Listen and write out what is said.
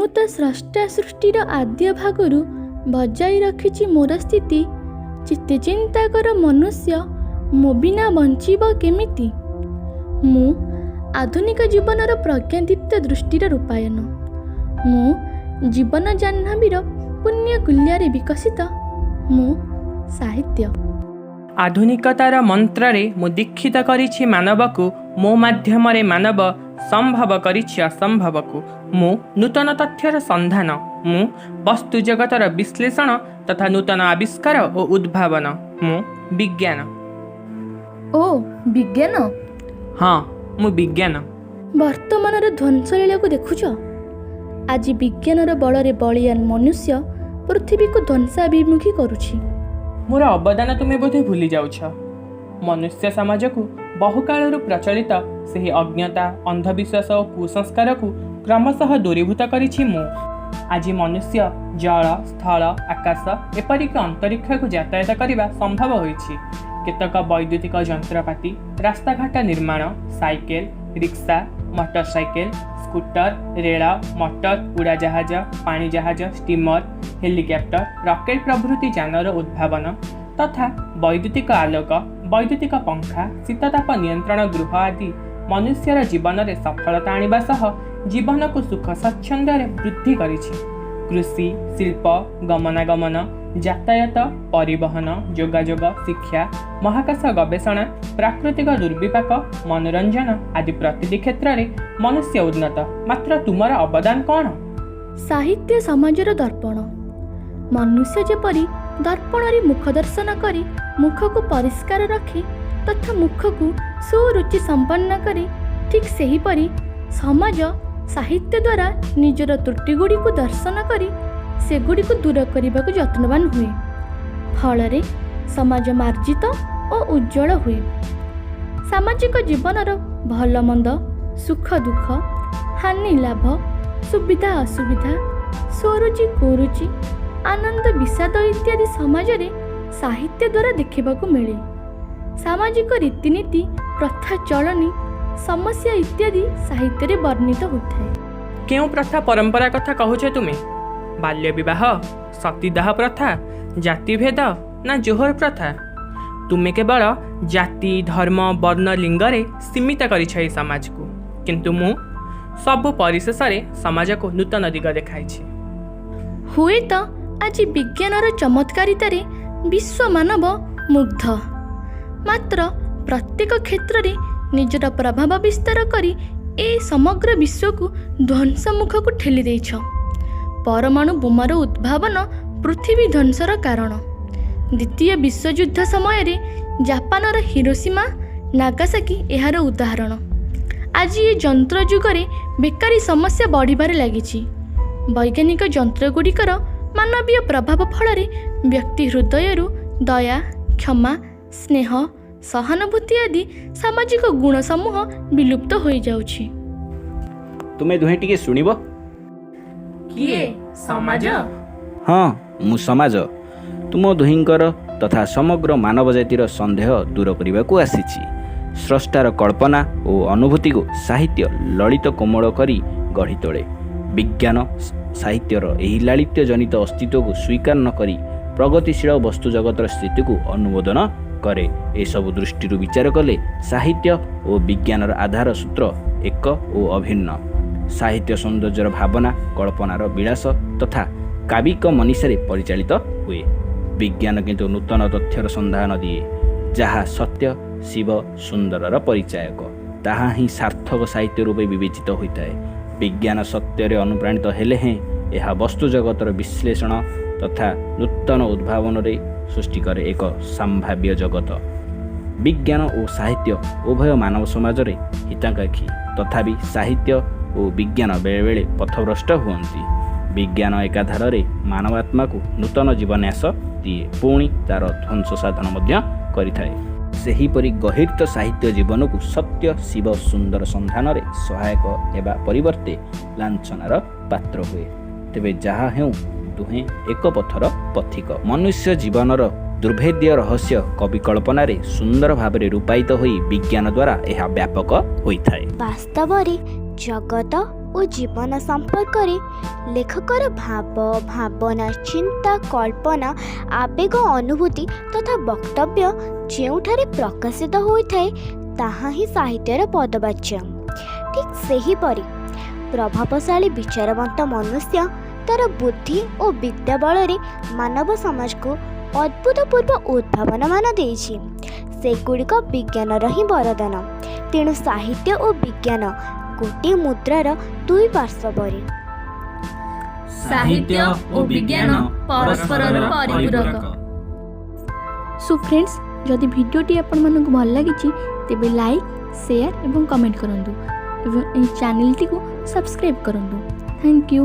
ମୁଁ ତ ସ୍ରଷ୍ଟା ସୃଷ୍ଟିର ଆଦ୍ୟ ଭାଗରୁ ବଜାଇ ରଖିଛି ମୋର ସ୍ଥିତି। ଚିତ୍ତେ ଚିନ୍ତା କର ମନୁଷ୍ୟ, ମୋ ବିନା ବଞ୍ଚିବ କେମିତି? ମୁଁ ଆଧୁନିକ ଜୀବନର ପ୍ରଜ୍ଞାଦୀପ୍ତ ଦୃଷ୍ଟିର ରୂପାୟନ। ମୁଁ ଜୀବନ ଜାହ୍ନବୀର ପୁଣ୍ୟକୁଲ୍ୟାରେ ବିକଶିତ। ମୁଁ ସାହିତ୍ୟ। ଆଧୁନିକତାର ମନ୍ତ୍ରରେ ମୁଁ ଦୀକ୍ଷିତ କରିଛି ମାନବକୁ। ମୋ ମାଧ୍ୟମରେ ମାନବ ସମ୍ଭବ କରିଛି ଅସମ୍ଭବକୁ। ମୁଁ ନୂତନ ତଥ୍ୟର ସନ୍ଧାନ। ମୁଁ ବସ୍ତୁ ଜଗତର ବିଶ୍ଳେଷଣ ତଥା ନୂତନ ଆବିଷ୍କାର ଓ ଉଦ୍ଭାବନ। ମୁଁ ବିଜ୍ଞାନ। ଓ ବିଜ୍ଞାନ? ହଁ, ମୁଁ ବିଜ୍ଞାନ। ବର୍ତ୍ତମାନର ଧ୍ୱଂସଲୀଳାକୁ ଦେଖୁଛ? ଆଜି ବିଜ୍ଞାନର ବଳରେ ବଳିଆନ ମନୁଷ୍ୟ ପୃଥିବୀକୁ ଧ୍ୱଂସାଭିମୁଖୀ କରୁଛି। ମୋର ଅବଦାନ ତୁମେ ବୋଧେ ଭୁଲି ଯାଉଛ। ମନୁଷ୍ୟ ସମାଜକୁ ବହୁକାଳରୁ ପ୍ରଚଳିତ ସେହି ଅଜ୍ଞତା, ଅନ୍ଧବିଶ୍ୱାସ ଓ କୁସଂସ୍କାରକୁ କ୍ରମଶଃ ଦୂରୀଭୂତ କରିଛି ମୁଁ। ଆଜି ମନୁଷ୍ୟ ଜଳ, ସ୍ଥଳ, ଆକାଶ, ଏପରିକି ଅନ୍ତରୀକ୍ଷକୁ ଯାତାୟାତ କରିବା ସମ୍ଭବ ହୋଇଛି। କେତେକ ବୈଦ୍ୟୁତିକ ଯନ୍ତ୍ରପାତି, ରାସ୍ତାଘାଟ ନିର୍ମାଣ, cycle, rickshaw, motor cycle, scooter, ରେଳ, ମଟର, ଉଡ଼ାଜାହାଜ, ପାଣିଜାହାଜ, ଷ୍ଟିମର, ହେଲିକପ୍ଟର, ରକେଟ ପ୍ରଭୃତି ଯାନର ଉଦ୍ଭାବନ ତଥା ବୈଦ୍ୟୁତିକ ଆଲୋକ, ବୈଦ୍ୟୁତିକ ପଙ୍ଖା, ଶୀତତାପ ନିୟନ୍ତ୍ରଣ ଗୃହ ଆଦି ମନୁଷ୍ୟର ଜୀବନରେ ସଫଳତା ଆଣିବା ସହ ଜୀବନକୁ ସୁଖ ସ୍ୱାଚ୍ଛନ୍ଦ୍ୟରେ ବୃଦ୍ଧି କରିଛି। କୃଷି, ଶିଳ୍ପ, ଗମନାଗମନ, ଯାତାୟାତ, ପରିବହନ, ଯୋଗାଯୋଗ, ଶିକ୍ଷା, ମହାକାଶ ଗବେଷଣା, ପ୍ରାକୃତିକ ଦୁର୍ବିପାକ, ମନୋରଞ୍ଜନ ଆଦି ପ୍ରତିଟି କ୍ଷେତ୍ରରେ ମନୁଷ୍ୟ ଉନ୍ନତ। ମାତ୍ର ତୁମର ଅବଦାନ କ'ଣ? ସାହିତ୍ୟ ସମାଜର ଦର୍ପଣ। ମନୁଷ୍ୟ ଯେପରି ଦର୍ପଣରେ ମୁଖ ଦର୍ଶନ କରି ମୁଖକୁ ପରିଷ୍କାର ରଖେ ତଥା ମୁଖକୁ ସୁରୁଚି ସମ୍ପନ୍ନ କରେ, ଠିକ୍ ସେହିପରି ସମାଜ ସାହିତ୍ୟ ଦ୍ୱାରା ନିଜର ତ୍ରୁଟିଗୁଡ଼ିକୁ ଦର୍ଶନ କରି ସେଗୁଡ଼ିକୁ ଦୂର କରିବାକୁ ଯତ୍ନବାନ ହୁଏ। ଫଳରେ ସମାଜ ମାର୍ଜିତ ଓ ଉଜ୍ଜ୍ୱଳ ହୁଏ। ସାମାଜିକ ଜୀବନର ଭଲମନ୍ଦ, ସୁଖ ଦୁଃଖ, ହାନି ଲାଭ, ସୁବିଧା ଅସୁବିଧା, ସ୍ୱରୁଚି କୁରୁଚି, ଆନନ୍ଦ ବିଷାଦ ଇତ୍ୟାଦି ସମାଜରେ ସାହିତ୍ୟ ଦ୍ୱାରା ଦେଖିବାକୁ ମିଳେ। ସାମାଜିକ ରୀତିନୀତି, ପ୍ରଥା, ଚଳଣି, ସମସ୍ୟା ଇତ୍ୟାଦି ସାହିତ୍ୟରେ ବର୍ଣ୍ଣିତ ହୋଇଥାଏ। କେଉଁ ପ୍ରଥା ପରମ୍ପରା କଥା କହୁଛ ତୁମେ? ବାଲ୍ୟ ବିବାହ, ସତୀଦାହ ପ୍ରଥା, ଜାତିଭେଦ ନା ଜୋହର ପ୍ରଥା? ତୁମେ କେବଳ ଜାତି, ଧର୍ମ, ବର୍ଣ୍ଣ, ଲିଙ୍ଗରେ ସୀମିତ କରିଛ ଏହି ସମାଜକୁ। କିନ୍ତୁ ମୁଁ ସବୁ ପରିଶେଷରେ ସମାଜକୁ ନୂତନ ଦିଗ ଦେଖାଇଛି। ହୁଏତ ଆଜି ବିଜ୍ଞାନର ଚମତ୍କାରିତାରେ ବିଶ୍ୱ ମାନବ ମୁଗ୍ଧ। ମାତ୍ର ପ୍ରତ୍ୟେକ କ୍ଷେତ୍ରରେ ନିଜର ପ୍ରଭାବ ବିସ୍ତାର କରି ଏ ସମଗ୍ର ବିଶ୍ୱକୁ ଧ୍ୱଂସମୁଖକୁ ଠେଲି ଦେଇଛ। ପରମାଣୁ ବୋମାର ଉଦ୍ଭାବନ ପୃଥିବୀ ଧ୍ୱଂସର କାରଣ। ଦ୍ୱିତୀୟ ବିଶ୍ୱଯୁଦ୍ଧ ସମୟରେ ଜାପାନର ହିରୋସୀମା, ନାଗାସାକି ଏହାର ଉଦାହରଣ। ଆଜି ଏ ଯନ୍ତ୍ର ଯୁଗରେ ବେକାରୀ ସମସ୍ୟା ବଢ଼ିବାରେ ଲାଗିଛି। ବୈଜ୍ଞାନିକ ଯନ୍ତ୍ରଗୁଡ଼ିକର ମାନବୀୟ ପ୍ରଭାବ ଫଳରେ ବ୍ୟକ୍ତି ହୃଦୟରୁ ଦୟା, କ୍ଷମା, ସ୍ନେହ, ସହାନୁଭୂତି ଆଦି ସାମାଜିକ ଗୁଣ ସମୂହ ବିଲୁପ୍ତ ହୋଇଯାଉଛି। ତୁମେ ଦୁହେଁ ଟିକେ ଶୁଣିବ? କିଏ? ସମାଜ? ହଁ, ମୁଁ ସମାଜ। ତୁମ ଦୁହିଁଙ୍କର ତଥା ସମଗ୍ର ମାନବ ଜାତିର ସନ୍ଦେହ ଦୂର କରିବାକୁ ଆସିଛି। ସ୍ରଷ୍ଟାର କଳ୍ପନା ଓ ଅନୁଭୂତିକୁ ସାହିତ୍ୟ ଲଳିତ କୋମଳ କରି ଗଢ଼ି ତୋଳେ। ବିଜ୍ଞାନ ସାହିତ୍ୟର ଏହି ଲାଳିତ୍ୟ ଜନିତ ଅସ୍ତିତ୍ୱକୁ ସ୍ୱୀକାର ନ କରି ପ୍ରଗତିଶୀଳ ବସ୍ତୁ ଜଗତର ସ୍ଥିତିକୁ ଅନୁମୋଦନ କରେ। ଏସବୁ ଦୃଷ୍ଟିରୁ ବିଚାର କଲେ ସାହିତ୍ୟ ଓ ବିଜ୍ଞାନର ଆଧାର ସୂତ୍ର ଏକ ଓ ଅଭିନ୍ନ। ସାହିତ୍ୟ ସୌନ୍ଦର୍ଯ୍ୟର ଭାବନା, କଳ୍ପନାର ବିଳାସ ତଥା କାବିକ ମନୀଷାରେ ପରିଚାଳିତ ହୁଏ। ବିଜ୍ଞାନ କିନ୍ତୁ ନୂତନ ତଥ୍ୟର ସନ୍ଧାନ ଦିଏ। ଯାହା ସତ୍ୟ, ଶିବ, ସୁନ୍ଦରର ପରିଚାୟକ, ତାହା ହିଁ ସାର୍ଥକ ସାହିତ୍ୟ ରୂପେ ବିବେଚିତ ହୋଇଥାଏ। ବିଜ୍ଞାନ ସତ୍ୟରେ ଅନୁପ୍ରାଣିତ ହେଲେ ହେଁ ଏହା ବସ୍ତୁ ଜଗତର ବିଶ୍ଳେଷଣ ତଥା ନୂତନ ଉଦ୍ଭାବନରେ ସୃଷ୍ଟି କରେ ଏକ ସମ୍ଭାବ୍ୟ ଜଗତ। ବିଜ୍ଞାନ ଓ ସାହିତ୍ୟ ଉଭୟ ମାନବ ସମାଜରେ ହିତାକାଂକ୍ଷୀ। ତଥାପି ସାହିତ୍ୟ ଓ ବିଜ୍ଞାନ ବେଳେବେଳେ ପଥଭ୍ରଷ୍ଟ ହୁଅନ୍ତି। ବିଜ୍ଞାନ ଏକାଧାରରେ ମାନବାତ୍ମାକୁ ନୂତନ ଜୀବନ୍ୟାସ ଦିଏ, ପୁଣି ତା'ର ଧ୍ୱଂସ ସାଧନ ମଧ୍ୟ କରିଥାଏ। ସେହିପରି ଗର୍ହିତ ସାହିତ୍ୟ ଜୀବନକୁ ସତ୍ୟ, ଶିବ, ସୁନ୍ଦର ସନ୍ଧାନରେ ସହାୟକ ହେବା ପରିବର୍ତ୍ତେ ଲାଞ୍ଛନାର ପାତ୍ର ହୁଏ। ତେବେ ଯାହା ହେଉ, ଦୁହେଁ ଏକ ପଥର ପଥିକ। ମନୁଷ୍ୟ ଜୀବନର ଦୁର୍ଭେଦ୍ୟ ରହସ୍ୟ କବି କଳ୍ପନାରେ ସୁନ୍ଦର ଭାବରେ ରୂପାୟିତ ହୋଇ ବିଜ୍ଞାନ ଦ୍ୱାରା ଏହା ବ୍ୟାପକ ହୋଇଥାଏ। ବାସ୍ତବରେ ଜଗତ ଓ ଜୀବନ ସମ୍ପର୍କରେ ଲେଖକର ଭାବ, ଭାବନା, ଚିନ୍ତା, କଳ୍ପନା, ଆବେଗ, ଅନୁଭୂତି ତଥା ବକ୍ତବ୍ୟ ଯେଉଁଠାରେ ପ୍ରକାଶିତ ହୋଇଥାଏ, ତାହା ହିଁ ସାହିତ୍ୟର ପଦବାଚ୍ୟ। ଠିକ୍ ସେହିପରି ପ୍ରଭାବଶାଳୀ ବିଚାରବନ୍ତ ମନୁଷ୍ୟ ତା'ର ବୁଦ୍ଧି ଓ ବିଦ୍ୟା ବଳରେ ମାନବ ସମାଜକୁ ଅଦ୍ଭୁତପୂର୍ବ ଉଦ୍ଭାବନମାନ ଦେଇଛି। ସେଗୁଡ଼ିକ ବିଜ୍ଞାନର ହିଁ ବରଦାନ। ତେଣୁ ସାହିତ୍ୟ ଓ ବିଜ୍ଞାନ ଗୋଟିଏ ମୁଦ୍ରାର ଦୁଇ ପାର୍ଶ୍ୱ ପରି। ସାହିତ୍ୟ ଓ ବିଜ୍ଞାନ ପରସ୍ପରର ପରିପୂରକ। ସୋ ଫ୍ରେଣ୍ଡସ୍, ଯଦି ଭିଡ଼ିଓଟି ଆପଣମାନଙ୍କୁ ଭଲ ଲାଗିଛି, ତେବେ ଲାଇକ୍, ସେୟାର ଏବଂ କମେଣ୍ଟ କରନ୍ତୁ ଏବଂ ଏହି ଚ୍ୟାନେଲଟିକୁ ସବସ୍କ୍ରାଇବ୍ କରନ୍ତୁ। Thank you.